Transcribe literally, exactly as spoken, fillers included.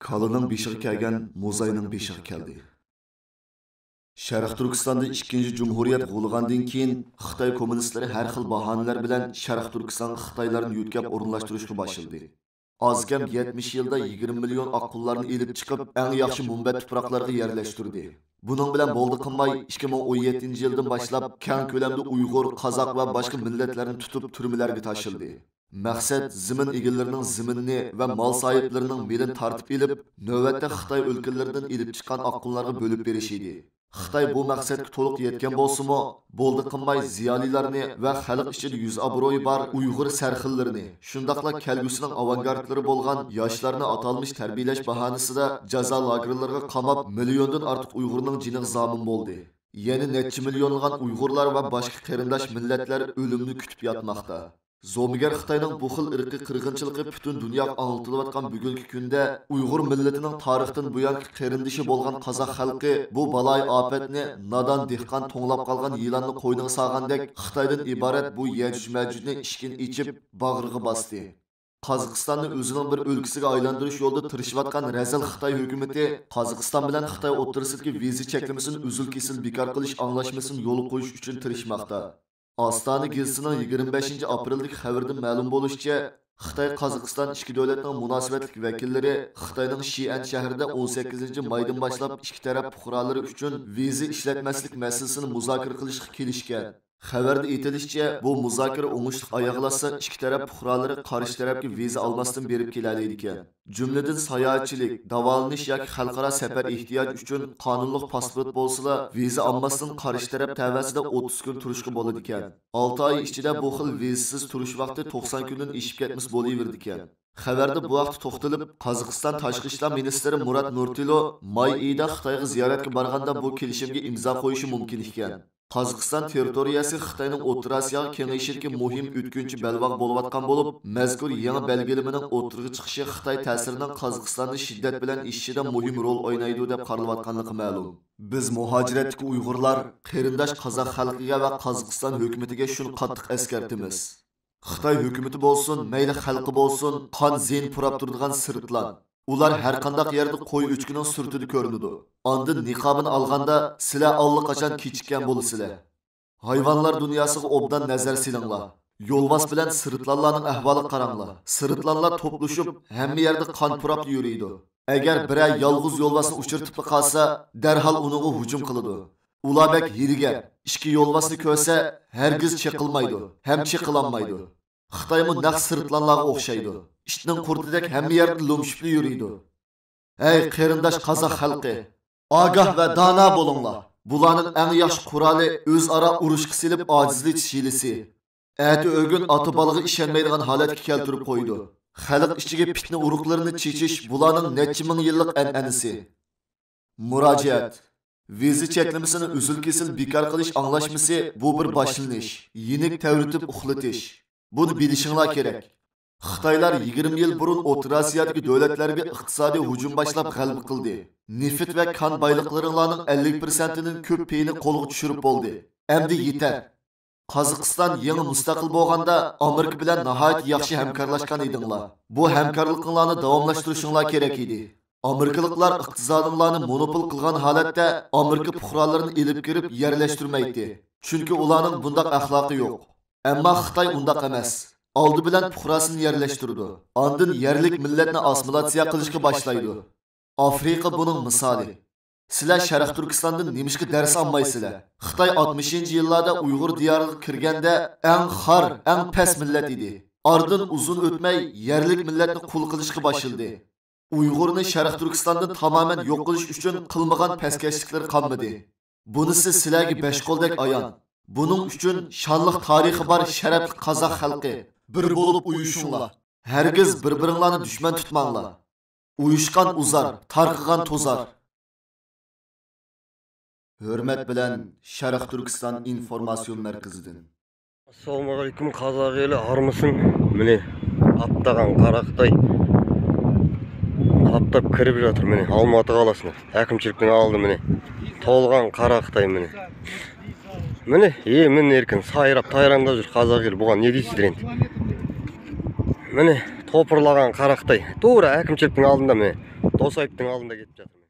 كالىنىڭ بېشىغا كەلگەن موزاينىڭ بېشىغا كەلدى. شەرقىي تۈركىستاندا ئىككىنچى جۇمھۇرىيەت غۇلىغاندىن كېيىن، خىتاي كوممۇنىستلىرى ھەر خىل باھانىلەر بىلەن شەرقىي تۈركىستانغا خىتايلارنى يۆتكەپ ئورۇنلاشتۇرۇشقا باشلىدى. ئاز كەم يەتمىش يىلدا يىگىرمە مىليون ئاققۇنلارنى ئېلىپ چىقىپ، ئەڭ ياخشى مۇنبەت تۇپراقلارغا يەرلەشتۈردى. بۇنىڭ بىلەن بولدى قىلماي، ئىككى مىڭ ئون يەتتىنچى يىلدىن باشلاپ كەڭ كۆلەمدە ئۇيغۇر، قازاق ۋە باشقا مىللەتلەرنى تۇتۇپ تۈرمىلەرگە تاشلىدى. مەقسەت زېمىن ئىگىلىرىنىڭ زېمىنىنى ۋە مال ساھىبلىرىنىڭ مېلىنى تارتىپ ئېلىپ، نۆۋەتتە خىتاي ئۆلكىلىرىدىن ئېلىپ چىققان ئاققۇنلارغا بۆلۈپ بېرىش ئىدى. خىتاي بۇ مەقسەتكە تولۇق يەتكەن بولسىمۇ، بولدى قىلماي زىيالىيلارنى ۋە خەلق ئىچىدە يۈز ئابرۇيى بار ئۇيغۇر سەرخىللىرىنى، شۇنداقلا كەلگۈسىنىڭ ئاۋانگارتلىرى بولغان ياشلارنى ئاتالمىش تەربىيەلەش باھانىسىدا جازا لاگېرلىرىغا قاماپ، مىليوندىن ئارتۇق ئۇيغۇرنىڭ جېنىغا زامىن بولدى. يەنە نەچچە مىليونلىغان ئۇيغۇرلار ۋە باشقا قېرىنداش مىللەتلەر ئۆلۈمنى كۈتۈپ ياتماقتا. زومىگەر خىتاينىڭ بۇ خىل ئىرقىي قىرغىنچىلىقى پۈتۈن دۇنياغا ئاڭلىتىلىۋاتقان بۈگۈنكى كۈندە، ئۇيغۇر مىللىتىنىڭ تارىختىن بۇيانقى قېرىندىشى بولغان قازاق خەلقى بۇ بالايىئاپەتنى نادان دېھقان توڭلاپ قالغان يىلاننى قوينىغا سالغاندەك، خىتايدىن ئىبارەت بۇ يەجۈج مەجۈجنى ئىشىكىنى ئېچىپ، باغرىغا باستى. قازاقىستاننى ئۆزىنىڭ بىر ئۆلكىسىگە ئايلاندۇرۇش يولىدا تىرىشىۋاتقان رەزىل خىتاي ھۆكۈمىتى قازاقىستان بىلەن خىتاي ئوتتۇرىسىدىكى ۋىزا چەكلىمىسىنى ئۈزۈل-كېسىل بىكار قىلىش ئاڭلاشمىسىنى يولغا قويۇش ئۈچۈن تىرىشماقتا. ئاستانە گېزىتىنىڭ يىگىرمە بەشىنچى ئاپرېلدىكى خەۋىرىدىن مەلۇم بولۇشىچە، خىتاي قازاقىستان ئىككى دۆلەتنىڭ مۇناسىۋەتلىك ۋەكىللىرى خىتاينىڭ شىئەن شەھىرىدە ئون سەككىزىنچى مايدىن باشلاپ ئىككى تەرەپ پۇقرالىرى ئۈچۈن ۋىزا ئىشلەتمەسلىك مەسىلىسىنى مۇزاكىرە قىلىشقا كېلىشكەن. خەۋەردە ئېيتىلىشىچە، بۇ مۇزاكىرە ئوڭۇشلۇق ئاياغلاشسا، ئىككى تەرەپ پۇقرالىرى قارشى تەرەپكە ۋىزا ئالماستىن بېرىپ كېلەلەيدىكەن. جۈملىدىن ساياھەتچىلىك، داۋالىنىش ياكى خەلقئارا سەپەر ئېھتىياجى ئۈچۈن قانۇنلۇق پاسپورت بولسىلا، ۋىزا ئالماستىن قارشى تەرەپ تەۋەسىدە ئوتتۇز كۈن تۇرۇشقا بولىدىكەن. ئالتە ئاي ئىچىدە بۇ خىل ۋىزىسىز تۇرۇش ۋاقتى توقسان كۈندىن ئېشىپ كەتمىسە بولۇۋېرىدىكەن. خەۋەردە بۇ ھەقتە توختىلىپ، قازاقىستان تاشقى ئىشلار مىنىستىرى مۇرات نۇرتىلو ماي ئېيىدا خىتايغا زىيارەتكە بارغاندا بۇ كېلىشىمگە ئىمزا قويۇشى مۇمكىن ئىكەن. قازاقىستان تېررىتورىيەسى خىتاينىڭ ئوتتۇرا ئاسىياغا كېڭىيىشىدىكى مۇھىم ئۆتكۈنچى بەلباغ بولۇۋاتقان بولۇپ، مەزكۇر يېڭى بەلگىلىمىنىڭ ئوتتۇرىغا چىقىشى خىتاي تەسىرىنىڭ قازاقىستاندا شىددەت بىلەن ئېشىشىدا مۇھىم رول ئوينايدۇ دەپ قارىلىۋاتقانلىقى مەلۇم. بىز مۇھاجىرەتتىكى ئۇيغۇرلار قېرىنداش قازاق خەلقىگە ۋە قازاقىستان ھۆكۈمىتىگە شۇنى قاتتىق ئەسكەرتىمىز. خىتاي ھۆكۈمىتى بولسۇن، مەيلى خەلقى بولسۇن، قان زېيىن پۇراپ تۇرىدىغان سىرتلان. ئۇلار ھەرقانداق يەردە قوي ئۆچكىنىڭ سۈرىتىدە كۆرۈنىدۇ. ئاندىن نىقابىنى ئالغاندا، سىلەر ئاللىقاچان كېچىككەن بولىسىلەر. ھايۋانلار دۇنياسىغا ئوبدان نەزەر سېلىڭلار. يولۋاس بىلەن سىرتلانلارنىڭ ئەھۋالىغا قاراڭلار. سىرتلانلار توپلىشىپ، ھەممە يەردە قان پۇراپلا يۈرىدۇ. ئەگەر بىرەر يالغۇز يولۋاسنى ئۇچرىتىپلا قالسا، دەرھال ئۇنىڭغا ھۇجۇم قىلىدۇ. ئۇلار بەك ھىيلىگەر. ئىككى يولۋاسنى كۆرسە، ھەرگىز چېقىلمايدۇ ھەم چېقىلالمايدۇ. خىتايمۇ نەق سىرتلانلارغا ئوخشايدۇ. ئىتنىڭ قۇرتىدەك ھەممە يەردە لومشىپلا يۈرىدۇ. ھەي، قېرىنداش قازاق خەلقى! ئاگاھ ۋە دانا بولۇڭلار! بۇلارنىڭ ئەڭ ياخشى قورالى ئۆزئارا ئۇرۇشقا سېلىپ ئاجىزلىتىش ھىيلىسى. ئەتە ئۆگۈن ئاتا بالىغا ئىشەنمەيدىغان ھالەتكە كەلتۈرۈپ قويىدۇ. خەلق ئىچىگە پىتنە ئۇرۇقلىرىنى چېچىش بۇلارنىڭ نەچچە مىڭ يىللىق ئەنئەنىسى. مۇراجىئەت. ۋىزا چەكلىمىسىنى ئۈزۈل-كېسىل بىكار قىلىش ئاڭلاشمىسى بۇ بىر باشلىنىش، يېنىك تەۋرىتىپ ئۇخلىتىش. بۇنى بىلىشىڭلار كېرەك. خىتايلار يىگىرمە يىل بۇرۇن ئوتتۇرا ئاسىيادىكى دۆلەتلەرگە ئىقتىسادىي ھۇجۇم باشلاپ غەلىبە قىلدى. نېفىت ۋە كان بايلىقلىرىڭلارنىڭ ئەللىك پىرسەنتىدىن كۆپ پېيىنى قولغا چۈشۈرۈپ بولدى. ئەمدى يېتەر! قازاقىستان يېڭى مۇستەقىل بولغاندا، ئامېرىكا بىلەن ناھايىتى ياخشى ھەمكارلاشقان ئىدىڭلار. بۇ ھەمكارلىقىڭلارنى داۋاملاشتۇرۇشۇڭلار كېرەك ئىدى. ئامېرىكىلىقلار ئىقتىسادىڭلارنى مونوپول قىلغان ھالەتتە ئامېرىكا پۇقرالىرىنى ئېلىپ كىرىپ يەرلەشتۈرمەيتتى. چۈنكى ئۇلارنىڭ بۇنداق ئەخلاقى يوق. ئەمما خىتاي ئۇنداق ئەمەس. ئالدى بىلەن پۇقراسىنى يەرلەشتۈرىدۇ. ئاندىن يەرلىك مىللەتنى ئاسسىمىلياتسىيە قىلىشقا باشلايدۇ. ئافرىقا بۇنىڭ مىسالى. سىلەر شەرقىي تۈركىستاندىن نېمىشقا دەرس ئالمايسىلەر؟ خىتاي ئاتمىشىنچى يىللاردا ئۇيغۇر دىيارىغا كىرگەندە ئەڭ خار، ئەڭ پەس مىللەت ئىدى. ئارىدىن ئۇزۇن ئۆتمەي يەرلىك مىللەتنى قۇل قىلىشقا باشلىدى. ئۇيغۇرنى شەرقىي تۈركىستاندىن تامامەن يوق قىلىش ئۈچۈن قىلمىغان پەسكەشلىكلىرى قالمىدى. بۇنىسى سىلەرگە بەش قولدەك ئايان. بۇنىڭ ئۈچۈن شانلىق تارىخى بار شەرەپلىك قازاق خەلقى، بىر بولۇپ ئۇيۇشۇڭلار. ھەرگىز بىر-بىرىڭلارنى دۈشمەن تۇتماڭلار. ئۇيۇشقان ئۇزار، تارقىغان توزار. ھۆرمەت بىلەن، شەرقىي تۈركىستان ئىنفورماتسىيون مەركىزىدىن. ئەسسالامۇئەلەيكۇم، قازاق ئېلى ھارمىسۇن. مىنى، قاپتىغان قارا خىتاي قاپتاپ كىرىپ ياتىدۇ، مىنى، ئالماتى قالىسىنىڭ ئەكىمچىلىكىنىڭ ئالدى، مىنى، تولغان قارا خىتاي، مىنى. مىنى، ئى، مىنى، ئەركىن سايراپ تايراندا جۈر قازاق ئېلى، بۇغا نە دەيسىلەر ئەمدى؟ مىنى، توپۇرلىغان قارا خىتاي، توغرا ئەكىمچىلىكنىڭ ئالدىدا، مىنى. توسايىپتىڭ ئالدىدا كېتىپ چاتىمەن.